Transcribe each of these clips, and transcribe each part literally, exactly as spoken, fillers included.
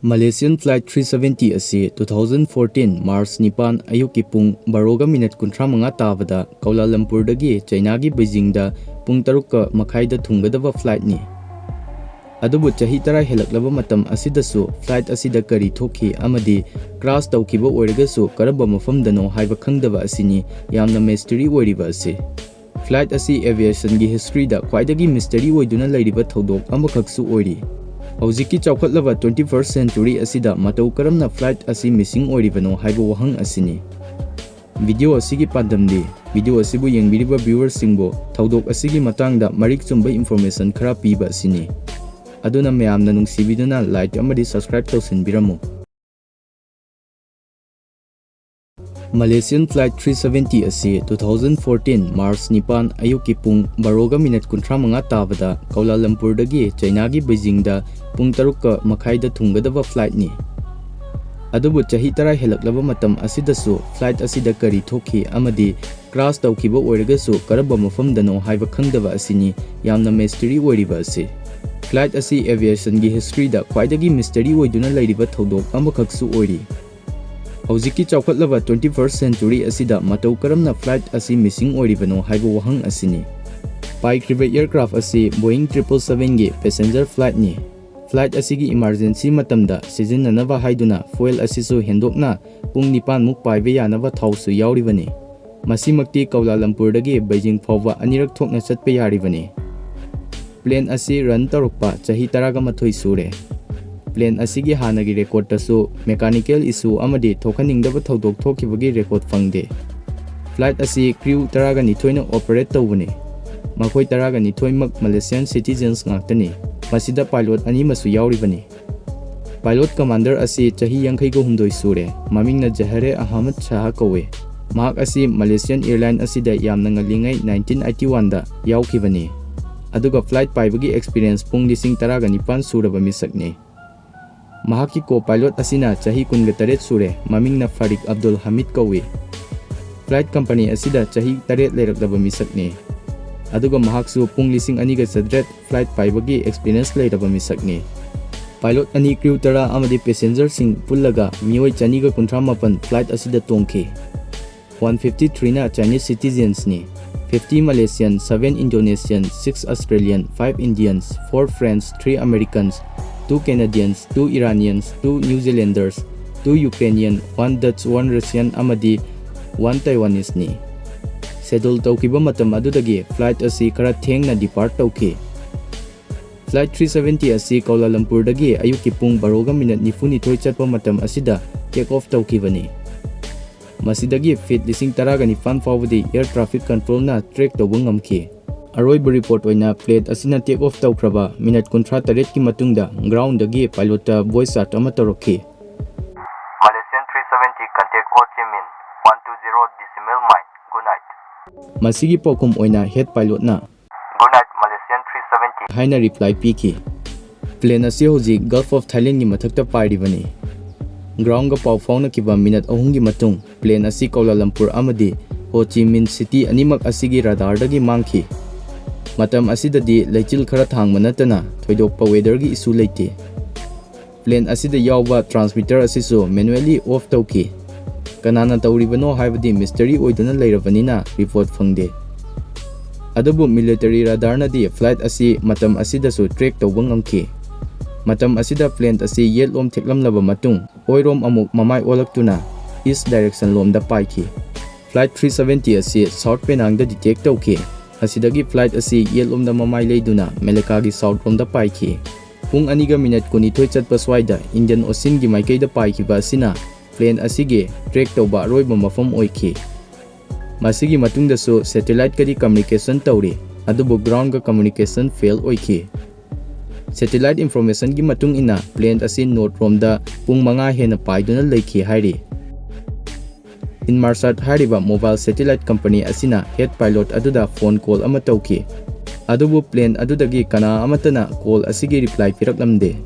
Malaysian Flight three seventy ꯑꯁꯤ two thousand fourteen March ꯅꯤꯄꯥꯟ ꯑꯌꯨꯛꯀꯤ ꯄꯨꯡ ꯕꯥꯔꯣꯒ ꯃꯤꯅꯠ ꯀꯨꯟꯊ꯭ꯔꯥ ꯃꯉꯥ ꯇꯥꯕꯗ ꯀꯧꯂꯥꯂꯝꯄꯨꯔꯗꯒꯤ ꯆꯩꯅꯥꯒꯤ ꯕꯩꯖꯤꯡꯗ ꯄꯨꯡ ꯇꯔꯨꯛꯀ ꯃꯈꯥꯏꯗ ꯊꯨꯡꯒꯗꯕ flightꯅꯤ꯫ ꯑꯗꯨꯕꯨ ꯆꯍꯤ ꯇꯔꯥ ꯍꯦꯜꯂꯛꯂꯕ ꯃꯇꯝ ꯑꯁꯤꯗꯁꯨ flight ꯑꯁꯤꯗ ꯀꯔꯤ ꯊꯣꯛꯈꯤ ꯑꯃꯗꯤ crash ꯇꯧꯈꯤꯕ ꯑꯣꯏꯔꯒꯁꯨ ꯀꯔꯝꯕ ꯃꯐꯝꯗꯅꯣ ꯍꯥꯏꯕ ꯈꯪꯗꯕ ꯑꯁꯤꯅꯤ ꯌꯥꯝꯅ mystery ꯑꯣꯏꯔꯤꯕ ꯑꯁꯤ꯫ Flight ꯑꯁꯤ aviationꯒꯤ historyꯗ ꯈ꯭ꯋꯥꯏꯗꯒꯤ mystery ꯑꯣꯏꯗꯨꯅ ꯂꯩꯔꯤꯕ ꯊꯧꯗꯣꯛ ꯑꯃꯈꯛꯁꯨ ꯑꯣꯏꯔꯤ꯫ ꯍꯧꯖꯤꯛꯀꯤ ꯆꯥꯎꯈꯠꯂꯕ twenty-first century ꯑꯁꯤꯗ ꯃꯇꯧ ꯀꯔꯝꯅ flight ꯑꯁꯤ missing ꯑꯣꯏꯔꯤꯕꯅꯣ ꯍꯥꯏꯕ ꯋꯥꯍꯪ ꯑꯁꯤꯅꯤ꯫ Video ꯑꯁꯤꯒꯤ ꯄꯥꯟꯗꯝꯗꯤ, video ꯑꯁꯤꯕꯨ ꯌꯦꯡꯕꯤꯔꯤꯕ viewerꯁꯤꯡꯕꯨ ꯊꯧꯗꯣꯛ ꯑꯁꯤꯒꯤ ꯃꯇꯥꯡꯗ ꯃꯔꯤꯛ ꯆꯨꯝꯕ information ꯈꯔ ꯄꯤꯕ ꯑꯁꯤꯅꯤ꯫ ꯑꯗꯨꯅ ꯃꯌꯥꯝꯅ ꯅꯨꯡꯁꯤꯕꯤꯗꯨꯅ like ꯑꯃꯗꯤ subscribe ꯇꯧꯁꯤꯟꯕꯤꯔꯝꯃꯨ꯫ Malaysian Flight three seventy ꯑꯁꯤ two thousand fourteen March ꯅꯤꯄꯥꯟ ꯑꯌꯨꯛꯀꯤ ꯄꯨꯡ ꯕꯥꯔꯣꯒ ꯃꯤꯅꯠ ꯀꯨꯟꯊ꯭ꯔꯥ ꯃꯉꯥ ꯇꯥꯕꯗ ꯀꯧꯂꯥꯂꯝꯄꯨꯔꯗꯒꯤ ꯆꯩꯅꯥꯒꯤ ꯕꯩꯖꯤꯡꯗ ꯄꯨꯡ ꯇꯔꯨꯛꯀ ꯃꯈꯥꯏꯗ ꯊꯨꯡꯒꯗꯕ flightꯅꯤ꯫ ꯑꯗꯨꯕꯨ ꯆꯍꯤ ꯇꯔꯥ ꯍꯦꯜꯂꯛꯂꯕ ꯃꯇꯝ ꯑꯁꯤꯗꯁꯨ flight ꯑꯁꯤꯗ ꯀꯔꯤ ꯊꯣꯛꯈꯤ ꯑꯃꯗꯤ crash ꯇꯧꯈꯤꯕ ꯑꯣꯏꯔꯒꯁꯨ ꯀꯔꯝꯕ ꯃꯐꯝꯗꯅꯣ ꯍꯥꯏꯕ ꯈꯪꯗꯕ ꯑꯁꯤꯅꯤ ꯌꯥꯝꯅ mystery ꯑꯣꯏꯔꯤꯕ ꯑꯁꯤ꯫ Flight ꯑꯁꯤ aviationꯒꯤ historyꯗ ꯈ꯭ꯋꯥꯏꯗꯒꯤ mystery ꯑꯣꯏꯗꯨꯅ ꯂꯩꯔꯤꯕ ꯊꯧꯗꯣꯛ ꯑꯃꯈꯛꯁꯨ ꯑꯣꯏꯔꯤ꯫ ꯍꯧꯖꯤꯛꯀꯤ ꯆꯥꯎꯈꯠꯂꯕ twenty-first century ꯑꯁꯤꯗ ꯃꯇꯧ ꯀꯔꯝꯅ flight ꯑꯁꯤ missing ꯑꯣꯏꯔꯤꯕꯅꯣ ꯍꯥꯏꯕ ꯋꯥꯍꯪ ꯑꯁꯤꯅꯤ꯫ ꯄꯥꯏꯈ꯭ꯔꯤꯕ aircraft ꯑꯁꯤ Boeing triple sevenꯒꯤ passenger flightꯅꯤ꯫ Flight ꯑꯁꯤꯒꯤ emergency ꯃꯇꯝꯗ ꯁꯤꯖꯤꯟꯅꯅꯕ ꯍꯥꯏꯗꯨꯅ fuel ꯑꯁꯤꯁꯨ ꯍꯦꯟꯗꯣꯛꯅ ꯄꯨꯡ ꯅꯤꯄꯥꯟ ꯃꯨꯛ ꯄꯥꯏꯕ ꯌꯥꯅꯕ ꯊꯥꯎꯁꯨ ꯌꯥꯎꯔꯤꯕꯅꯤ꯫ ꯃꯁꯤꯃꯛꯇꯤ ꯀꯧꯂꯥꯂꯝꯄꯨꯔꯗꯒꯤ ꯕꯩꯖꯤꯡ ꯐꯥꯎꯕ ꯑꯅꯤꯔꯛ ꯊꯣꯛꯅ ꯆꯠꯄ ꯌꯥꯔꯤꯕꯅꯤ꯫ Plane ꯑꯁꯤ run ꯇꯧꯔꯛꯄ ꯆꯍꯤ ꯇꯔꯥꯒ ꯃꯥꯊꯣꯏ ꯁꯨꯔꯦ꯫ Plane ꯑꯁꯤꯒꯤ ꯍꯥꯟꯅꯒꯤ recordꯇꯁꯨ mechanical issue ꯑꯃꯗꯤ ꯊꯣꯛꯍꯟꯅꯤꯡꯗꯕ ꯊꯧꯗꯣꯛ ꯊꯣꯛꯈꯤꯕꯒꯤ record ꯐꯪꯗꯦ꯫ Flight ꯑꯁꯤ crew ꯇꯔꯥꯒ ꯅꯤꯊꯣꯏꯅ operate ꯇꯧꯕꯅꯤ꯫ ꯃꯈꯣꯏ ꯇꯔꯥꯒ ꯅꯤꯊꯣꯏꯃꯛ Malaysian citizens ꯉꯥꯛꯇꯅꯤ꯫ ꯃꯁꯤꯗ pilot ꯑꯅꯤꯃꯁꯨ ꯌꯥꯎꯔꯤꯕꯅꯤ꯫ Pilot commander ꯑꯁꯤ ꯆꯍꯤ ꯌꯥꯡꯈꯩꯒ ꯍꯨꯝꯗꯣꯏ ꯁꯨꯔꯦ꯫ ꯃꯃꯤꯡꯅ ꯖꯍꯔꯦ ꯑꯍꯃꯗ ꯁꯥꯍ ꯀꯧꯏ꯫ ꯃꯍꯥꯛ ꯑꯁꯤ Malaysian Airline ꯑꯁꯤꯗ ꯌꯥꯝꯅ ꯉꯜꯂꯤꯉꯩ nineteen eighty oneꯗ ꯌꯥꯎꯈꯤꯕꯅꯤ꯫ ꯑꯗꯨꯒ flight ꯄꯥꯏꯕꯒꯤ experience ꯄꯨꯡ ꯂꯤꯁꯤꯡ ꯇꯔꯥꯒ ꯅꯤꯄꯥꯟ ꯁꯨꯔꯕ ꯃꯤꯁꯛꯅꯤ꯫ ꯃꯍꯥꯛꯀꯤ co-pilot ꯑꯁꯤꯅ ꯆꯍꯤ ꯀꯨꯟꯒ ꯇꯔꯦꯠ ꯁꯨꯔꯦ, ꯃꯃꯤꯡꯅ ꯐꯥꯔꯤꯛ ꯑꯕꯗꯨꯜ ꯍꯃꯤꯗ ꯀꯧꯏ꯫ Flight company ꯑꯁꯤꯗ ꯆꯍꯤ ꯇꯔꯦꯠ ꯂꯩꯔꯛꯂꯕ ꯃꯤꯁꯛꯅꯤ꯫ ꯑꯗꯨꯒ ꯃꯍꯥꯛꯁꯨ ꯄꯨꯡ ꯂꯤꯁꯤꯡ ꯑꯅꯤꯒ ꯆꯥꯇ꯭ꯔꯦꯠ flight ꯄꯥꯏꯕꯒꯤ experience ꯂꯩꯔꯕ ꯃꯤꯁꯛꯅꯤ꯫ Pilot ꯑꯅꯤ, crew ꯇꯔꯥ ꯑꯃꯗꯤ passengerꯁꯤꯡ ꯄꯨꯜꯂꯒ ꯃꯤꯑꯣꯏ ꯆꯅꯤꯒ ꯀꯨꯟꯊ꯭ꯔꯥ ꯃꯥꯄꯟ flight ꯑꯁꯤꯗ ꯇꯣꯡꯈꯤ꯫ One fifty-threeꯅ Chinese citizensꯅꯤ, fifty Malaysian, seven Indonesian, six Australian, five Indians, four French, three Americans, two Canadians, two Iranians, two New Zealanders, two Ukrainian, one Dutch, one Russian ꯑꯃꯗꯤ one Taiwaneseꯅꯤ꯫ Schedule ꯇꯧꯈꯤꯕ ꯃꯇꯝ ꯑꯗꯨꯗꯒꯤ flight ꯑꯁꯤ ꯈꯔ ꯊꯦꯡꯅ depart ꯇꯧꯈꯤ꯫ Flight three seventy ꯑꯁꯤ Kuala Lumpurꯗꯒꯤ ꯑꯌꯨꯛꯀꯤ ꯄꯨꯡ ꯕꯥꯔꯣꯒ ꯃꯤꯅꯠ ꯅꯤꯐꯨꯅꯤꯊꯣꯏ ꯆꯠꯄ ꯃꯇꯝ ꯑꯁꯤꯗ take off ꯇꯧꯈꯤꯕꯅꯤ꯫ ꯃꯁꯤꯗꯒꯤ feet ꯂꯤꯁꯤꯡ ꯇꯔꯥꯒ ꯅꯤꯄꯥꯟ ꯐꯥꯎꯕꯗꯤ air traffic controlꯅ track ꯇꯧꯕ ꯉꯝꯈꯤ꯫ ꯑꯔꯣꯏꯕ report ꯑꯣꯏꯅ plane ꯑꯁꯤꯅ take off ꯇꯧꯈ꯭ꯔꯕ ꯃꯤꯅꯠ ꯀꯨꯟꯊ꯭ꯔꯥ ꯇꯔꯦꯠꯀꯤ ꯃꯇꯨꯡꯗ groundꯗꯒꯤ pilotꯇ voice chat ꯑꯃ ꯇꯧꯔꯛꯈꯤ꯫ Malaysian three seventy, contact Ho Chi Minh, one two zero decimal mile. Good night. ꯃꯁꯤꯒꯤ ꯄꯥꯎꯈꯨꯝ ꯑꯣꯏꯅ head pilotꯅ Good night, Malaysian three seventy ꯍꯥꯏꯅ reply ꯄꯤꯈꯤ꯫ Plane ꯑꯁꯤ ꯍꯧꯖꯤꯛ Gulf of Thailandꯒꯤ ꯃꯊꯛꯇ ꯄꯥꯏꯔꯤꯕꯅꯤ꯫ Groundꯒ ꯄꯥꯎ ꯐꯥꯎꯅꯈꯤꯕ ꯃꯤꯅꯠ ꯑꯍꯨꯝꯒꯤ ꯃꯇꯨꯡ plane ꯑꯁꯤ Kuala Lumpur ꯑꯃꯗꯤ Ho Chi Minh City ꯑꯅꯤꯃꯛ ꯑꯁꯤꯒꯤ radarꯗꯒꯤ ꯃꯥꯡꯈꯤ꯫ ꯃꯇꯝ ꯑꯁꯤꯗꯗꯤ ꯂꯩꯆꯤꯜ ꯈꯔ ꯊꯥꯡꯕ ꯅꯠꯇꯅ ꯊꯣꯏꯗꯣꯛꯄ weatherꯒꯤ issue ꯂꯩꯇꯦ꯫ Plane ꯑꯁꯤꯗ ꯌꯥꯎꯕ transmitter ꯑꯁꯤꯁꯨ manually off ꯇꯧꯈꯤ꯫ ꯀꯅꯥꯅ ꯇꯧꯔꯤꯕꯅꯣ ꯍꯥꯏꯕꯗꯤ mystery ꯑꯣꯏꯗꯨꯅ ꯂꯩꯔꯕꯅꯤꯅ report ꯐꯪꯗꯦ꯫ ꯑꯗꯨꯕꯨ military radarꯅꯗꯤ flight ꯑꯁꯤ ꯃꯇꯝ ꯑꯁꯤꯗꯁꯨ track ꯇꯧꯕ ꯉꯝꯈꯤ꯫ ꯃꯇꯝ ꯑꯁꯤꯗ plane ꯑꯁꯤ ꯌꯦꯠꯂꯣꯝ ꯊꯦꯛꯂꯝꯂꯕ ꯃꯇꯨꯡ, ꯑꯣꯏꯔꯣꯝ ꯑꯃꯨꯛ ꯃꯃꯥꯏ ꯑꯣꯜꯂꯛꯇꯨꯅ east direction ꯂꯣꯝꯗ ꯄꯥꯏꯈꯤ꯫ Flight three seventy ꯑꯁꯤ South Penangꯗ detect ꯇꯧꯈꯤ꯫ ꯑꯁꯤꯗꯒꯤ flight ꯑꯁꯤ ꯌꯦꯠꯂꯣꯝꯗ ꯃꯃꯥꯏ ꯂꯩꯗꯨꯅ Malaccaꯒꯤ south ꯂꯣꯝꯗ ꯄꯥꯏꯈꯤ꯫ ꯄꯨꯡ ꯑꯅꯤꯒ ꯃꯤꯅꯠ ꯀꯨꯟꯅꯤꯊꯣꯏ ꯆꯠꯄ ꯁ꯭ꯋꯥꯏꯗ Indian Oceanꯒꯤ ꯃꯥꯏꯀꯩꯗ ꯄꯥꯏꯈꯤꯕ ꯑꯁꯤꯅ plane ꯑꯁꯤꯒꯤ track ꯇꯧꯕ ꯑꯔꯣꯏꯕ ꯃꯐꯝ ꯑꯣꯏꯈꯤ꯫ ꯃꯁꯤꯒꯤ ꯃꯇꯨꯡꯗꯁꯨ satelliteꯀꯗꯤ communication ꯇꯧꯔꯤ, ꯑꯗꯨꯕꯨ groundꯒ communication fail ꯑꯣꯏꯈꯤ꯫ Satellite informationꯒꯤ ꯃꯇꯨꯡ ꯏꯟꯅ plane ꯑꯁꯤ north ꯔꯣꯝꯗ ꯄꯨꯡ ꯃꯉꯥ ꯍꯦꯟꯅ ꯄꯥꯏꯗꯨꯅ ꯂꯩꯈꯤ ꯍꯥꯏꯔꯤ꯫ Inmarsat ꯍꯥꯏꯔꯤꯕ mobile satellite company ꯑꯁꯤꯅ head pilot ꯑꯗꯨꯗ phone call ꯑꯃ ꯇꯧꯈꯤ꯫ ꯑꯗꯨꯕꯨ plane ꯑꯗꯨꯗꯒꯤ ꯀꯅꯥ ꯑꯃꯠꯇꯅ call ꯑꯁꯤꯒꯤ reply ꯄꯤꯔꯛꯂꯝꯗꯦ꯫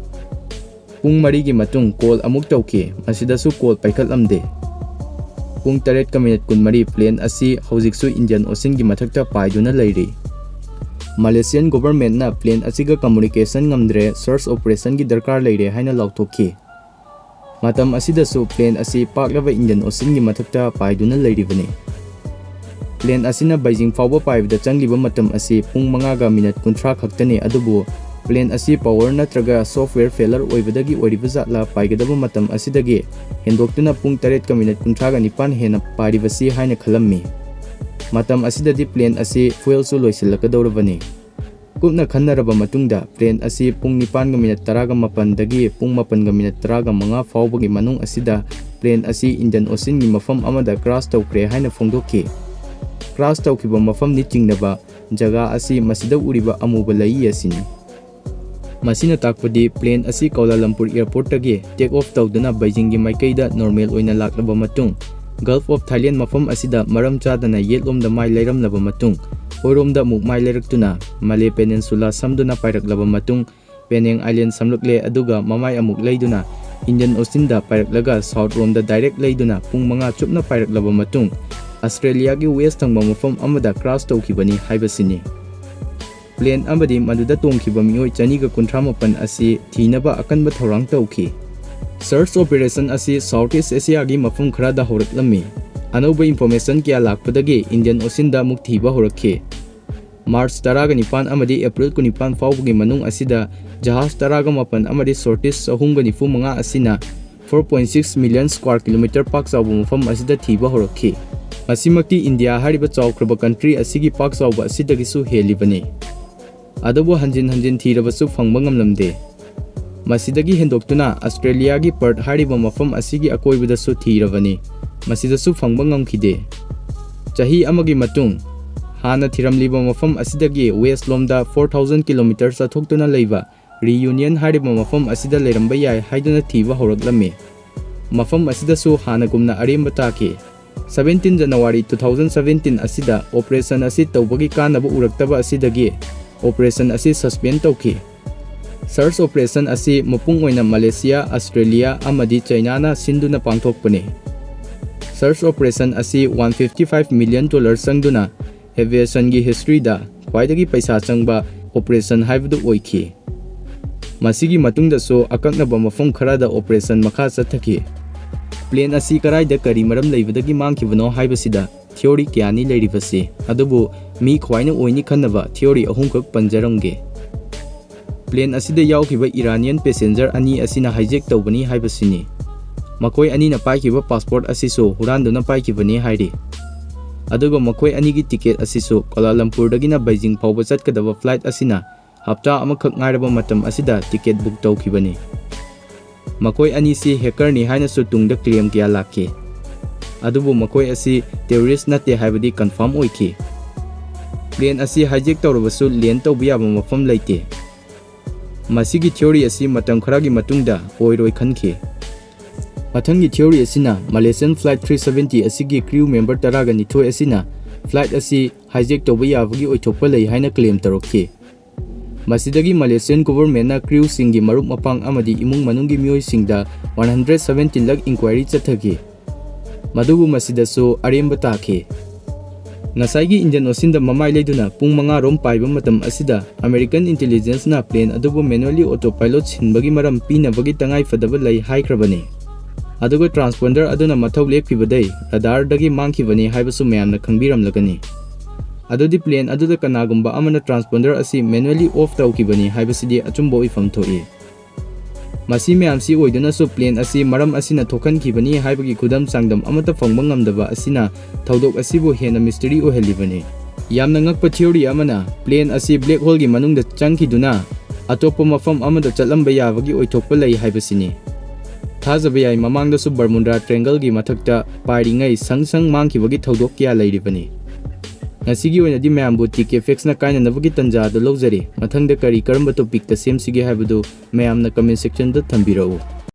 ꯄꯨꯡ ꯃꯔꯤꯒꯤ ꯃꯇꯨꯡ call ꯑꯃꯨꯛ ꯇꯧꯈꯤ, ꯃꯁꯤꯗꯁꯨ call ꯄꯥꯏꯈꯠꯂꯝꯗꯦ꯫ ꯄꯨꯡ ꯇꯔꯦꯠꯀ ꯃꯤꯅꯠ ꯀꯨꯟꯃꯔꯤ plane ꯑꯁꯤ ꯍꯧꯖꯤꯛꯁꯨ Indian Oceanꯒꯤ ꯃꯊꯛꯇ ꯄꯥꯏꯗꯨꯅ ꯂꯩꯔꯤ꯫ Malaysian governmentꯅ plane ꯑꯁꯤꯒ communication ꯉꯝꯗ꯭ꯔꯦ, search operationꯒꯤ ꯗꯔꯀꯥꯔ ꯂꯩꯔꯦ ꯍꯥꯏꯅ ꯂꯥꯎꯊꯣꯛꯈꯤ꯫ ꯃꯇꯝ ꯑꯁꯤꯗꯁꯨ plane ꯑꯁꯤ ꯄꯥꯛꯂꯕ Indian Oceanꯒꯤ ꯃꯊꯛꯇ ꯄꯥꯏꯗꯨꯅ ꯂꯩꯔꯤꯕꯅꯤ꯫ Plane ꯑꯁꯤꯅ ꯕꯩꯖꯤꯡ ꯐꯥꯎꯕ ꯄꯥꯏꯕꯗ ꯆꯪꯂꯤꯕ ꯃꯇꯝ ꯑꯁꯤ ꯄꯨꯡ ꯃꯉꯥꯒ minute ꯀꯨꯟꯊ꯭ꯔꯥ ꯈꯛꯇꯅꯤ, ꯑꯗꯨꯕꯨ plane ꯑꯁꯤ power ꯅꯠꯇ꯭ꯔꯒ software failure ꯑꯣꯏꯕꯗꯒꯤ ꯑꯣꯏꯔꯤꯕ ꯖꯥꯠꯂ ꯄꯥꯏꯒꯗꯕ ꯃꯇꯝ ꯑꯁꯤꯗꯒꯤ ꯍꯦꯟꯗꯣꯛꯇꯨꯅ ꯄꯨꯡ ꯇꯔꯦꯠꯀ minute ꯀꯨꯟꯊ꯭ꯔꯥꯒ ꯅꯤꯄꯥꯟ ꯍꯦꯟꯅ ꯄꯥꯏꯔꯤꯕꯁꯤ ꯍꯥꯏꯅ ꯈꯜꯂꯝꯃꯤ꯫ ꯃꯇꯝ ꯑꯁꯤꯗꯗꯤ plane ꯑꯁꯤ fuelꯁꯨ ꯂꯣꯏꯁꯤꯜꯂꯛꯀꯗꯧꯔꯕꯅꯤ꯫ ꯀꯨꯞꯅ ꯈꯟꯅꯔꯕ ꯃꯇꯨꯡꯗ plane ꯑꯁꯤ ꯄꯨꯡ ꯅꯤꯄꯥꯟꯒ minute ꯇꯔꯥꯒ ꯃꯥꯄꯟꯗꯒꯤ ꯄꯨꯡ ꯃꯥꯄꯟꯒ minute ꯇꯔꯥꯒ ꯃꯉꯥ ꯐꯥꯎꯕꯒꯤ ꯃꯅꯨꯡ ꯑꯁꯤꯗ plane ꯑꯁꯤ Indian Oceanꯒꯤ ꯃꯐꯝ ꯑꯃꯗ crash ꯇꯧꯈ꯭ꯔꯦ ꯍꯥꯏꯅ ꯐꯣꯡꯗꯣꯛꯈꯤ꯫ Crash ꯇꯧꯈꯤꯕ ꯃꯐꯝꯗꯤ ꯆꯤꯡꯅꯕ ꯖꯒꯥ ꯑꯁꯤ ꯃꯁꯤꯗ ꯎꯔꯤꯕ ꯑꯃꯨꯕ ꯂꯩꯏ ꯑꯁꯤꯅꯤ꯫ ꯃꯁꯤꯅ ꯇꯥꯛꯄꯗꯤ plane ꯑꯁꯤ Kuala Lumpur airportꯇꯒꯤ take off ꯇꯧꯗꯨꯅ ꯕꯩꯖꯤꯡꯒꯤ ꯃꯥꯏꯀꯩꯗ normal ꯑꯣꯏꯅ ꯂꯥꯛꯂꯕ ꯃꯇꯨꯡ, Gulf of Thailand ꯃꯐꯝ ꯑꯁꯤꯗ ꯃꯔꯝ ꯆꯥꯗꯅ ꯌꯦꯠꯂꯣꯝꯗ ꯃꯥꯏ ꯂꯩꯔꯝꯂꯕ ꯃꯇꯨꯡ, ꯑꯣꯏꯔꯣꯝꯗ ꯑꯃꯨꯛ ꯃꯥꯏ ꯂꯩꯔꯛꯇꯨꯅ Malay Peninsula ꯁꯝꯗꯨꯅ ꯄꯥꯏꯔꯛꯂꯕ ꯃꯇꯨꯡ, Penang Island ꯁꯝꯂꯛꯂꯦ, ꯑꯗꯨꯒ ꯃꯃꯥꯏ ꯑꯃꯨꯛ ꯂꯩꯗꯨꯅ Indian Oceanꯗ ꯄꯥꯏꯔꯛꯂꯒ south ꯔꯣꯝꯗ direct ꯂꯩꯗꯨꯅ ꯄꯨꯡ ꯃꯉꯥ ꯆꯨꯞꯅ ꯄꯥꯏꯔꯛꯂꯕ ꯃꯇꯨꯡ, Australiaꯒꯤ west ꯊꯪꯕ ꯃꯐꯝ ꯑꯃꯗ crash ꯇꯧꯈꯤꯕꯅꯤ ꯍꯥꯏꯕꯁꯤꯅꯤ꯫ Plane ꯑꯃꯗꯤ ꯃꯗꯨꯗ ꯇꯣꯡꯈꯤꯕ ꯃꯤꯑꯣꯏ ꯆꯅꯤꯒ ꯀꯨꯟꯊ꯭ꯔꯥ ꯃꯥꯄꯟ ꯑꯁꯤ ꯊꯤꯅꯕ ꯑꯀꯟꯕ ꯊꯧꯔꯥꯡ ꯇꯧꯈꯤ꯫ Search operation ꯑꯁꯤ South East Asiaꯒꯤ ꯃꯐꯝ ꯈꯔꯗ ꯍꯧꯔꯛꯂꯝꯃꯤ꯫ ꯑꯅꯧꯕ information ꯀꯌꯥ ꯂꯥꯛꯄꯗꯒꯤ Indian Oceanꯗ ꯑꯃꯨꯛ ꯊꯤꯕ ꯍꯧꯔꯛꯈꯤ꯫ March ꯇꯔꯥꯒ ꯅꯤꯄꯥꯟ ꯑꯃꯗꯤ April ꯀꯨꯟꯅꯤꯄꯥꯟ ꯐꯥꯎꯕꯒꯤ ꯃꯅꯨꯡ ꯑꯁꯤꯗ ꯖꯍꯥꯖ ꯇꯔꯥꯒ ꯃꯥꯄꯟ ꯑꯃꯗꯤ sorties ꯆꯍꯨꯝꯒ ꯅꯤꯐꯨ ꯃꯉꯥ ꯑꯁꯤꯅ four point six million square kilometer ꯄꯥꯛ ꯆꯥꯎꯕ ꯃꯐꯝ ꯑꯁꯤꯗ ꯊꯤꯕ ꯍꯧꯔꯛꯈꯤ꯫ ꯃꯁꯤꯃꯛꯇꯤ ꯏꯟꯗꯤꯌꯥ ꯍꯥꯏꯔꯤꯕ ꯆꯥꯎꯈ꯭ꯔꯕ country ꯑꯁꯤꯒꯤ ꯄꯥꯛ ꯆꯥꯎꯕ ꯑꯁꯤꯗꯒꯤꯁꯨ ꯍꯦꯜꯂꯤꯕꯅꯤ꯫ ꯑꯗꯨꯕꯨ ꯍꯟꯖꯤꯟ ꯍꯟꯖꯤꯟ ꯊꯤꯔꯕꯁꯨ ꯐꯪꯕ ꯉꯝꯂꯝꯗꯦ꯫ ꯃꯁꯤꯗꯒꯤ ꯍꯦꯟꯗꯣꯛꯇꯨꯅ Australiaꯒꯤ Perth ꯍꯥꯏꯔꯤꯕ ꯃꯐꯝ ꯑꯁꯤꯒꯤ ꯑꯀꯣꯏꯕꯗꯁꯨ ꯊꯤꯔꯕꯅꯤ꯫ ꯃꯁꯤꯗꯁꯨ ꯐꯪꯕ ꯉꯝꯈꯤꯗꯦ꯫ ꯆꯍꯤ ꯑꯃꯒꯤ ꯃꯇꯨꯡ, ꯍꯥꯟꯅ ꯊꯤꯔꯝꯂꯤꯕ ꯃꯐꯝ ꯑꯁꯤꯗꯒꯤ west ꯂꯣꯝꯗ four thousand kilometer ꯆꯠꯊꯣꯛꯇꯨꯅ ꯂꯩꯕ Reunion ꯍꯥꯏꯔꯤꯕ ꯃꯐꯝ ꯑꯁꯤꯗ ꯂꯩꯔꯝꯕ ꯌꯥꯏ ꯍꯥꯏꯗꯨꯅ ꯊꯤꯕ ꯍꯧꯔꯛꯂꯝꯃꯤ꯫ ꯃꯐꯝ ꯑꯁꯤꯗꯁꯨ ꯍꯥꯟꯅꯒꯨꯝꯅ ꯑꯔꯦꯝꯕ ꯇꯥꯈꯤ꯫ Seventeen January two thousand seventeen ꯑꯁꯤꯗ operation ꯑꯁꯤ ꯇꯧꯕꯒꯤ ꯀꯥꯟꯅꯕ ꯎꯔꯛꯇꯕ ꯑꯁꯤꯗꯒꯤ operation ꯑꯁꯤ suspend ꯇꯧꯈꯤ꯫ Search operation ꯑꯁꯤ ꯃꯄꯨꯡ ꯑꯣꯏꯅ Malaysia, Australia ꯑꯃꯗꯤ Chinaꯅ ꯁꯤꯟꯗꯨꯅ ꯄꯥꯡꯊꯣꯛꯄꯅꯤ꯫ Search operation ꯑꯁꯤ one fifty five million dollar ꯆꯪꯗꯨꯅ ꯑꯦꯚꯤꯌꯦꯁꯟꯒꯤ ꯍꯤꯁꯇ꯭ꯔꯤꯗ ꯈ꯭ꯋꯥꯏꯗꯒꯤ ꯄꯩꯁꯥ ꯆꯪꯕ ꯑꯣꯄꯔꯦꯁꯟ ꯍꯥꯏꯕꯗꯨ ꯑꯣꯏꯈꯤ꯫ ꯃꯁꯤꯒꯤ ꯃꯇꯨꯡꯗꯁꯨ ꯑꯀꯛꯅꯕ ꯃꯐꯝ ꯈꯔꯗ ꯑꯣꯄꯔꯦꯁꯟ ꯃꯈꯥ ꯆꯠꯊꯈꯤ꯫ ꯄ꯭ꯂꯦꯟ ꯑꯁꯤ ꯀꯔꯥꯏꯗ ꯀꯔꯤ ꯃꯔꯝ ꯂꯩꯕꯗꯒꯤ ꯃꯥꯡꯈꯤꯕꯅꯣ ꯍꯥꯏꯕꯁꯤꯗ ꯊꯤꯑꯣꯔꯤ ꯀꯌꯥꯅꯤ ꯂꯩꯔꯤꯕꯁꯤ, ꯑꯗꯨꯕꯨ ꯃꯤ ꯈ꯭ꯋꯥꯏꯅ ꯑꯣꯏꯅꯤ ꯈꯟꯅꯕ ꯊꯤꯑꯣꯔꯤ ꯑꯍꯨꯝꯈꯛ ꯄꯟꯖꯔꯝꯒꯦ꯫ ꯄ꯭ꯂꯦꯟ ꯑꯁꯤꯗ ꯌꯥꯎꯈꯤꯕ ꯏꯔꯥꯅꯤꯌꯟ ꯄꯦꯁꯦꯟꯖꯔ ꯑꯅꯤ ꯑꯁꯤꯅ ꯍꯥꯏꯖꯦꯛ ꯇꯧꯕꯅꯤ ꯍꯥꯏꯕꯁꯤꯅꯤ꯫ ꯃꯈꯣꯏ ꯑꯅꯤꯅ ꯄꯥꯏꯈꯤꯕ ꯄꯥꯁꯄꯣꯔꯠ ꯑꯁꯤꯁꯨ ꯍꯨꯔꯥꯟꯗꯨꯅ ꯄꯥꯏꯈꯤꯕꯅꯤ ꯍꯥꯏꯔꯤ꯫ ꯑꯗꯨꯒ ꯃꯈꯣꯏ ꯑꯅꯤꯒꯤ ꯇꯤꯀꯦꯠ ꯑꯁꯤꯁꯨ ꯀꯣꯂꯥꯂꯝꯄꯨꯔꯗꯒꯤꯅ ꯕꯩꯖꯤꯡ ꯐꯥꯎꯕ ꯆꯠꯀꯗꯕ ꯐ꯭ꯂꯥꯏꯠ ꯑꯁꯤꯅ ꯍꯞꯇꯥ ꯑꯃꯈꯛ ꯉꯥꯏꯔꯕ ꯃꯇꯝ ꯑꯁꯤꯗ ꯇꯤꯀꯦꯠ ꯕꯨꯛ ꯇꯧꯈꯤꯕꯅꯤ꯫ ꯃꯈꯣꯏ ꯑꯅꯤꯁꯤ ꯍꯦꯀꯔꯅꯤ ꯍꯥꯏꯅꯁꯨ ꯇꯨꯡꯗ ꯀ꯭ꯂꯦꯝ ꯀꯌꯥ ꯂꯥꯛꯈꯤ꯫ ꯑꯗꯨꯕꯨ ꯃꯈꯣꯏ ꯑꯁꯤ ꯇꯦꯔꯣꯔꯤꯁ ꯅꯠꯇꯦ ꯍꯥꯏꯕꯗꯤ ꯀꯟꯐꯥꯔꯝ ꯑꯣꯏꯈꯤ꯫ ꯄ꯭ꯂꯦꯟ ꯑꯁꯤ ꯍꯥꯏꯖꯦꯛ ꯇꯧꯔꯕꯁꯨ ꯂꯦꯟ ꯇꯧꯕ ꯌꯥꯕ ꯃꯐꯝ ꯂꯩꯇꯦ꯫ ꯃꯁꯤꯒꯤ ꯊꯤꯑꯣꯔꯤ ꯑꯁꯤ ꯃꯇꯝ ꯈꯔꯒꯤ ꯃꯇꯨꯡꯗ ꯑꯣꯏꯔꯣꯏ ꯈꯟꯈꯤ꯫ ꯃꯊꯪꯒꯤ ꯊꯤꯑꯣꯔꯤ ꯑꯁꯤꯅ ꯃꯂꯦꯁꯤꯌꯟ ꯐ꯭ꯂꯥꯏꯠ ꯊ꯭ꯔꯤ ꯁꯕꯦꯟꯇꯤ ꯑꯁꯤꯒꯤ ꯀ꯭ꯔꯤꯎ ꯃꯦꯝꯕꯔ ꯇꯔꯥꯒ ꯅꯤꯊꯣꯏ ꯑꯁꯤꯅ ꯐ꯭ꯂꯥꯏꯠ ꯑꯁꯤ ꯍꯥꯏꯖꯦꯛ ꯇꯧꯕ ꯌꯥꯕꯒꯤ ꯑꯣꯏꯊꯣꯛꯄ ꯂꯩ ꯍꯥꯏꯅ ꯀ꯭ꯂꯦꯝ ꯇꯧꯔꯛꯈꯤ꯫ ꯃꯁꯤꯗꯒꯤ ꯃꯂꯦꯁꯤꯌꯟ ꯒꯣꯚꯔꯟꯃꯦꯟꯠꯅ ꯀ꯭ꯔꯤꯎꯁꯤꯡꯒꯤ ꯃꯔꯨꯞ ꯃꯄꯥꯡ ꯑꯃꯗꯤ ꯏꯃꯨꯡ ꯃꯅꯨꯡꯒꯤ ꯃꯤꯑꯣꯏꯁꯤꯡꯗ ꯋꯥꯟ ꯍꯟꯗ꯭ꯔꯦꯠ ꯁꯕꯦꯟꯇꯤꯟ ꯂꯛ ꯏꯟꯀ꯭ꯋꯥꯏꯔꯤ ꯆꯠꯊꯈꯤ꯫ ꯃꯗꯨꯕꯨ ꯃꯁꯤꯗꯁꯨ ꯑꯔꯦꯝꯕ ꯇꯥꯈꯤ꯫ ꯉꯁꯥꯏꯒꯤ ꯏꯟꯗꯤꯌꯟ ꯑꯣꯁꯤꯟꯗ ꯃꯃꯥꯏ ꯂꯩꯗꯨꯅ ꯄꯨꯡ ꯃꯉꯥ ꯔꯣꯝ ꯄꯥꯏꯕ ꯃꯇꯝ ꯑꯁꯤꯗ ꯑꯃꯦꯔꯤꯀꯟ ꯏꯟꯇꯦꯂꯤꯖꯦꯟꯁꯅ ꯄ꯭ꯂꯦꯟ ꯑꯗꯨꯕꯨ ꯃꯦꯅꯨꯑꯦꯂꯤ ꯑꯣꯇꯣ ꯄꯥꯏꯂꯣꯠ ꯁꯤꯟꯕꯒꯤ ꯃꯔꯝ ꯄꯤꯅꯕꯒꯤ ꯇꯉꯥꯏ ꯐꯗꯕ ꯂꯩ ꯍꯥꯏꯈ꯭ꯔꯕꯅꯤ꯫ ꯑꯗꯨꯒ ꯇ꯭ꯔꯥꯟꯁꯄꯣꯟꯗꯔ ꯑꯗꯨꯅ ꯃꯊꯧ ꯂꯦꯞꯈꯤꯕꯗꯩ ꯔꯗꯥꯔꯗꯒꯤ ꯃꯥꯡꯈꯤꯕꯅꯤ ꯍꯥꯏꯕꯁꯨ ꯃꯌꯥꯝꯅ ꯈꯪꯕꯤꯔꯝꯂꯒꯅꯤ꯫ ꯑꯗꯨꯗꯤ ꯄ꯭ꯂꯦꯟ ꯑꯗꯨꯗ ꯀꯅꯥꯒꯨꯝꯕ ꯑꯃꯅ ꯇ꯭ꯔꯥꯟꯁꯄꯣꯟꯗꯔ ꯑꯁꯤ ꯃꯦꯅꯨꯑꯦꯂꯤ ꯑꯣꯐ ꯇꯧꯈꯤꯕꯅꯤ ꯍꯥꯏꯕꯁꯤꯗꯤ ꯑꯆꯨꯝꯕ ꯑꯣꯏꯐꯝ ꯊꯣꯛꯏ꯫ ꯃꯁꯤ ꯃꯌꯥꯝꯁꯤ ꯑꯣꯏꯗꯨꯅꯁꯨ ꯄ꯭ꯂꯦꯟ ꯑꯁꯤ ꯃꯔꯝ ꯑꯁꯤꯅ ꯊꯣꯛꯍꯟꯈꯤꯕꯅꯤ ꯍꯥꯏꯕꯒꯤ ꯈꯨꯗꯝ ꯆꯥꯡꯗꯝ ꯑꯃꯠꯇ ꯐꯪꯕ ꯉꯝꯗꯕ ꯑꯁꯤꯅ ꯊꯧꯗꯣꯛ ꯑꯁꯤꯕꯨ ꯍꯦꯟꯅ ꯃꯤꯁꯇꯔꯤ ꯑꯣꯏꯍꯜꯂꯤꯕꯅꯤ꯫ ꯌꯥꯝꯅ ꯉꯛꯄ ꯊꯤꯑꯣꯔꯤ ꯑꯃꯅ ꯄ꯭ꯂꯦꯟ ꯑꯁꯤ ꯕ꯭ꯂꯦꯛ ꯍꯣꯜꯒꯤ ꯃꯅꯨꯡꯗ ꯆꯪꯈꯤꯗꯨꯅ ꯑꯇꯣꯞꯄ ꯃꯐꯝ ꯑꯃꯗ ꯆꯠꯂꯝꯕ ꯌꯥꯕꯒꯤ ꯑꯣꯏꯊꯣꯛꯄ ꯂꯩ ꯍꯥꯏꯕꯁꯤꯅꯤ꯫ ꯊꯥꯖꯕ ꯌꯥꯏ, ꯃꯃꯥꯡꯗꯁꯨ ꯕꯔꯃꯨꯗꯥ ꯇ꯭ꯔꯦꯡꯒꯜꯒꯤ ꯃꯊꯛꯇ ꯄꯥꯏꯔꯤꯉꯩ ꯁꯪ ꯁꯪ ꯃꯥꯡꯈꯤꯕꯒꯤ ꯊꯧꯗꯣꯛ ꯀꯌꯥ ꯂꯩꯔꯤꯕꯅꯤ꯫ ꯉꯁꯤꯒꯤ ꯑꯣꯏꯅꯗꯤ ꯃꯌꯥꯝꯕꯨ ꯇꯤ ꯀꯦ ꯐꯦꯛꯁꯅ ꯀꯥꯏꯅꯅꯕꯒꯤ ꯇꯟꯖꯥ ꯑꯗꯨ ꯂꯧꯖꯔꯤ꯫ ꯃꯊꯪꯗ ꯀꯔꯤ ꯀꯔꯝꯕ ꯇꯣꯄꯤꯛꯇ ꯁꯦꯝꯁꯤꯒꯦ ꯍꯥꯏꯕꯗꯨ ꯃꯌꯥꯝꯅ ꯀꯃꯦꯟ ꯁꯦꯛꯁꯟꯗ ꯊꯝꯕꯤꯔꯛꯎ꯫